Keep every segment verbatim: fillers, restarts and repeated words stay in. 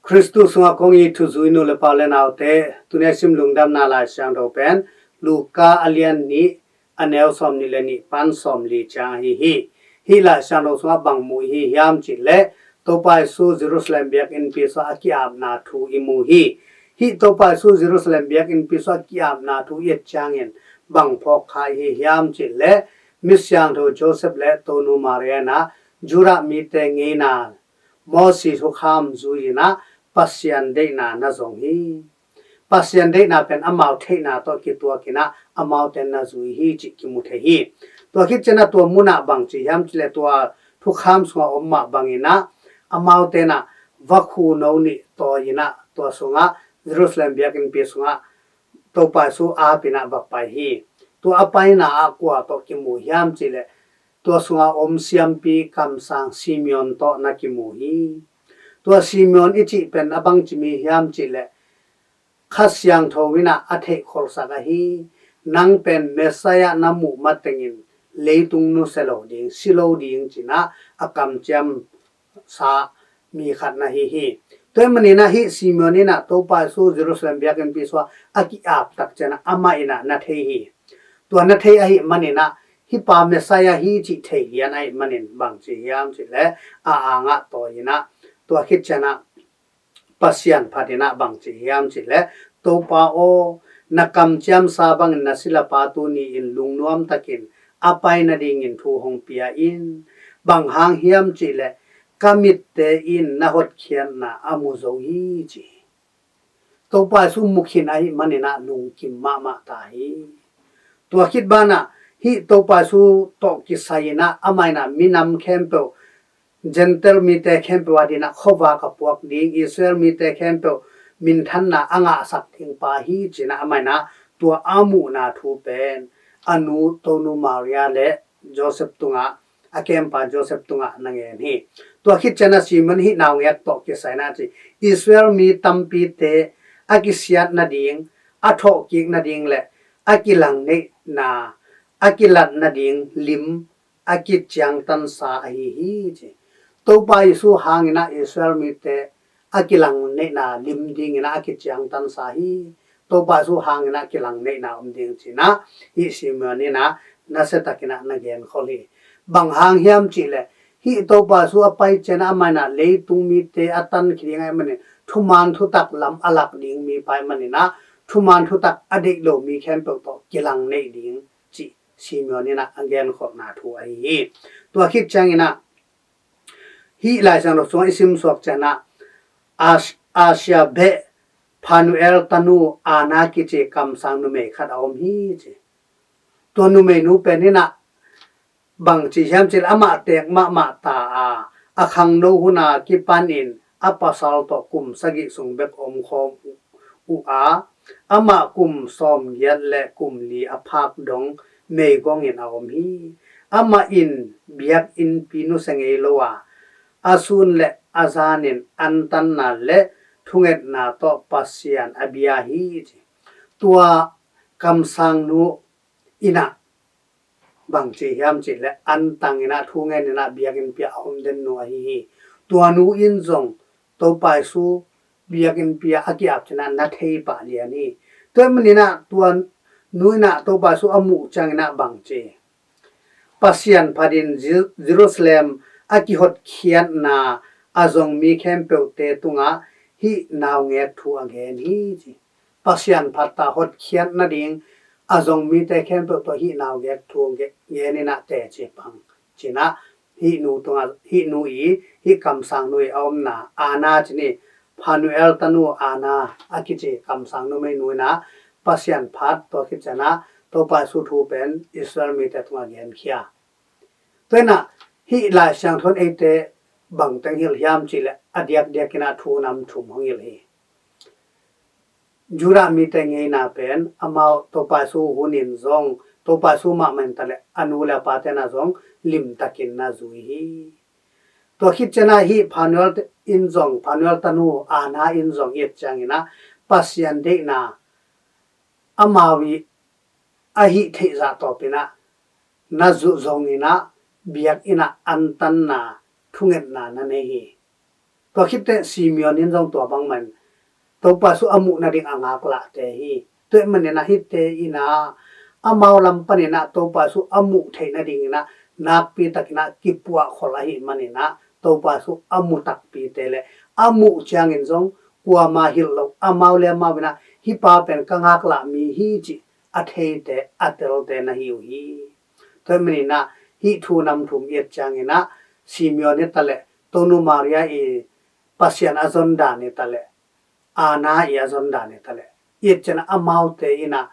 Khristu sungah kong it thuzui nu le pa le naute, tuni a sim lungdamna Lai Siangtho pen Luka a lian nih, a neu sawm nih le nih pan sawm li ciang ahi hi. Hih Lai Siangtho sungah bang mu i hi hiam cih leh, Topa Jesu Jerusalem biakinnpi sungah a ki-apna thu i mu hi. Hih Topa Jesu Jerusalem biakinnpi sungah a ki-apna thu i et ciangin bang phawk kha i hi hiam cih leh, mi siangtho Joseph le Tonu Maria in ah Judah mite ngeina Moses hukham zui in ah Pasian deihna na zong hi. Pasian deihna pen amau theihna tawh kituak in ah amaute na zui hi cih kimu thei hi. Tua khit ciang ah tua munah bang ci hiam cih leh, tua thukham sungah om mah bangin ah amaute in ah vakhu no nih tawi in ah tua sungah, Jerusalem biakinnpi sungah Topa Jesu ap in ah va pai hi. Tua a paina ah kua tawh kimu hiam cih leh, tua sungah om siampi kamsang Simeon tawh na kimu hi. Tua Simeon i cih pen a bangci mi hiam cih leh, Kha Siangtho in ah a theihkholhsak ahi, nang pen Messiah na muh matengin leitung nusia lo ding, si lo ding ci in ah a kamciam sa mi khat na hi hi. Tua ahih manin ah hih Simeon in ah Topa Jesu Jerusalem biakinnpi sungah a ki-ap tak ciang ah amah in ah na thei hi. Tua na thei ahih manin ah hih pa Messiah hi cih thei lian ahih manin bang ci hiam cih leh, a angah tawi in ah, tua khit ciang ah Pasian phat in ah bang ci hiam cih leh, Topa aw, na kamciam sa bangin na silapa tuni-in lungnuam takin a pai nadingin thu hong pia in. Bang hang hiam cih leh, ka mitte in na hotkhiatna a mu zo hi ci hi. Topa Jesu mu khin ahih manin ah lungkim mahmah ta hi. Tua khit banah hih Topa Jesu tawh kisai in ah amah in ah minam khempeuh, Gentile mite khempeuh a dingin ah khuavak a puak ding, Israel mite khempeuh minthanna a ngahsak ding pa hi ci in ah amah in ah tua a muhna thu pen a nu Tonu Maria le Joseph tungah, a kempa Joseph tungah na ngen hi. Tua khit ciang ah Simeon hih naungek tawh kisai in ah ci, Israel mi tampite a kisiat nading, a thawhkik nading le a kilangneihna, a kilat nading lim a kiciangtansa ahi hi ci. Topa Jesu hangin ah Israel mite a kilangneihna lim dingin ah a kiciangtansa hi. Topa Jesu hangin ah kilangneihna om ding ci in ah hih Simeon in ah nasia takin ah na genkhol hi. Bang hang hiam cih leh, hih Topa Jesu a pai ciang ah amah in ah leitung mite a tankhia ding ahih manin, thuman thutak lam a lak ding mipa ahih manin ah thuman thutak a deih lo mi khempeuh tawh kilangneih ding cih Simeon in ah a genkholhna thu ahi hi. Tua khit ciangin ah hih Lai Siangtho sungah i simsuak ciang ah As-, Asia beh Phanuel tanu Anna kici kamsang numei khat a om hi ci. Tua numeinu pen in ah bang ci hiam cih leh, amah teek mahmah ta a, a khangno hun a kipanin a pasal tawh kum sagih sung bek om khawm uh a, amah kum sawmgiat le kum li a phak dong meigongin a om hi. Amah in biakinnpi nusia ngei lo a, a sun le a zanin antanna le thungetna tawh Pasian a bia hi ci. Tua kamsangnu in ah bang ci hiam cih leh, antang in ah thu ngen in ah biakinnpi ah a om den nu ahi hi. Tua nu in zong Topa Jesu biakinnpi ah a ki-ap ciang ah na thei pah lian hi. Tua ahih manin ah tua nu in ah Topa Jesu a muh ciangin ah bang ci, Pasian phatin Jer-, Jerusalem a kihotkhiatna a zong mi khempeuhte tungah hih naungek thu a gen hi ci. Pasian phat a hotkhiat nading a zong mite khempeuh tawh hih naungek thu nge-, ngen in ah teci pang ci in ah hih nu tungah, hih nu i, hih kamsangnu i a omna Anna ci ni, Phanuel tanu Anna a kici kamsang numeinu in ah Pasian phat, tua khit ciang ah Topa Jesu thu pen Israel mite tungah genkhia. Tua in ah hih Lai Siangtho in eite bang teng hilh hiam cih leh, a diakdiak in ah thu nam thum hong hilh hi. Judah mite ngeina pen amau Topa Jesu hun in zong, Topa Jesu mahmah in ta leh a nu le a pate na zong limtakin na zui hi. Tua khit ciang ah hih Phanuel in zong, Phanuel tanu Anna in zong i et ciangin ah Pasian deihna amau i a hih theih zah tawpin ah na zuh zongin ah biakinn ah antanna, thungetna na nei hi. Tua khit teh Simeon in zong tua bangmah in Topa Jesu a muh nading a ngaklahte hi. Tua ahih manin ah hihte in ah amau lam panin ah Topa Jesu a muh theih nadingin ah nakpi takin ah kipuahkhol ahih manin ah Topa Jesu a mu takpite le a muh ciangin zong kuamah hilh lo, amau le amau in ah hih pa pen ka ngaklahmi hi cih a theite, a telte na hi uh hi. Tua ahih manin ah hih thu nam thum i et ciangin ah Simeon hi ta leh, Tonu Maria i Pasian a zon dan hi ta leh, Anna i a zon dan hi ta leh, i et ciangin ah amaute in ah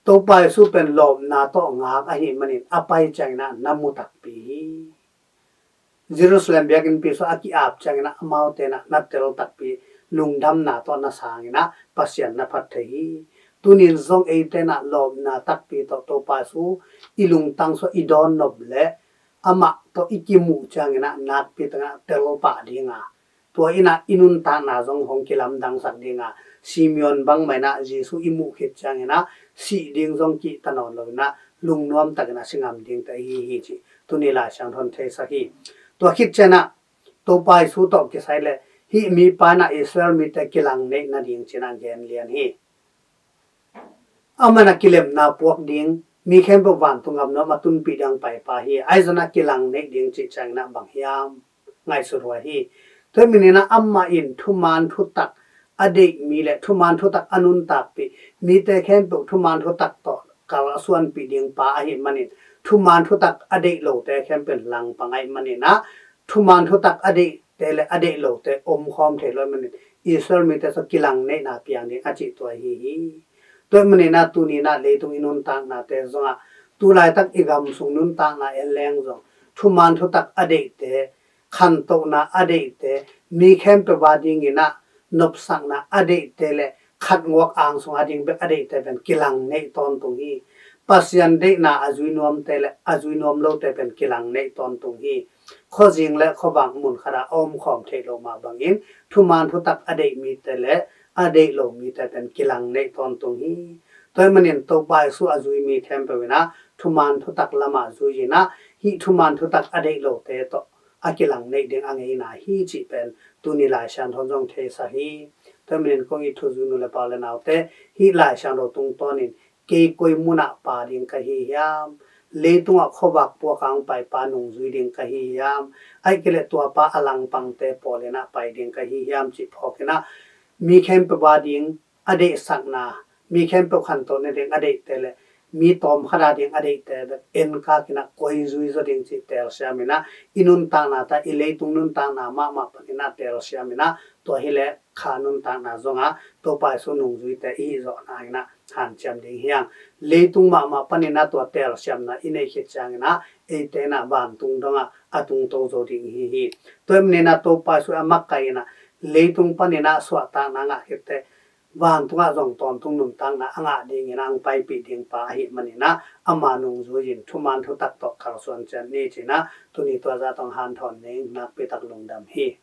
Topa Jesu pen lawpna tawh ngak ahih manin a pai ciangin ah na mu takpi hi. Jerusalem biakinnpi sungah a ki-ap ciangin ah amaute in ah na tel takpi, lungdamna tawh na sang in ah Pasian na phat thei hi. Tunin zong eite in ah lawpna takpi tawh Topa Jesu i lungtang sungah i dawn nop leh amah tawh i kimuh ciangin ah nakpi takin ah tel pah ding a, tua in ah i nuntakna zong hong kilamdangsak ding a, Simeon bangmah in ah Jesu i muh khit ciangin ah sih ding zong kihta nawn lo in ah lungnuam takin ah si ngam dingte i hi hi cih tuni Lai Siangtho in theisak hi. Tua khit ciangin ah Topa Jesu tawh kisai leh hih mipa in ah Israel mite kilang neih nading ci-in ah gen lian hi. Amah in ah kilemna puak ding, mi khempeuh vantung gam nuam a tunpih ding paipa hi. Ahi zongin ah kilang neih ding cih ciangin ah bang hiam ngaihsut huai hi. Tua ahih manin ah amah in thuman thutak a deih mi le thuman thutak a nuntakpih, mite khempeuh thuman thutak tawh kalsuanpih ding pa ahih manin, thuman thutak a deih lote khempeuh in langpang ahih manin ah thuman thutak a deihte le a deih lote omkhawm thei lo ahih manin Israel mite sungah kilang neihna piang ding a cih tua ahi hi. Tua ahih manin ah tuni in ah leitung i nuntaknate zongah, tu laitak i gam sung nuntakna en leng zong, thuman thutak a deihte, khantohna a deihte, mi khempeuh a dingin ah nopsakna a deihte le khatnguak ang sung a ding bek a deihte pen kilang neih tawntung hi. Pasian deihna a zui nuamte le a zui nuam lote pen kilang neih tawntung hi. Khuazing le khuavak mun khat ah a omkhawm theih loh mah bangin thuman thutak a deih mite le a deih lo mite pen kilang neih tawntung hi. Tua ahih manin Topa Jesu a zui mi khempeuh in ah thuman thutak lamah zui in ah hih thuman thutak a deih lote tawh a kilang neih ding a ngeina hi cih pen tuni Lai Siangtho in zong theisak hi. Tua ahih manin kong it thuzui nu le pa le naute, hih Lai Siangtho tungtawnin kei koi munah pa ding ka hi hiam? Leitungah khuavak puak ang paipa nungzui ding ka hi hiam? Ahih kei leh tuapa a langpangte pawl in ah pai ding ka hi hiam cih phawk in ah mi khempeuh a ding a deihsakna, mi khempeuh khantoh nading a deihte le mi tawmkhat a ding a deihte bek enkak in ah koi zui zaw ding cih telsiam in ah i nuntakna ta, i leitung nuntakna mahmah panin ah telsiam in ah tua hi leh kha nuntakna zongah Topa Jesu nungzuite i hih zawhna in ah hanciam ding hi hang. Leitung mahmah panin ah tua telsiamna i neih khit ciangin ah eite in ah vantung dongah a tungto zo ding i hi hi. Tua ahih manin ah Topa Jesu a makaih in ah leitung panin ah suahtakna ngah khit teh vantungah zong tawntung nuntakna a ngah dingin ah hong paipih ding pa ahih manin ah ama nungzui in thuman thutak tawh kalsuan ciat ni ci-in ah tuni tua zah tawh hong hanthawn ning. Nakpi tak lungdam hi.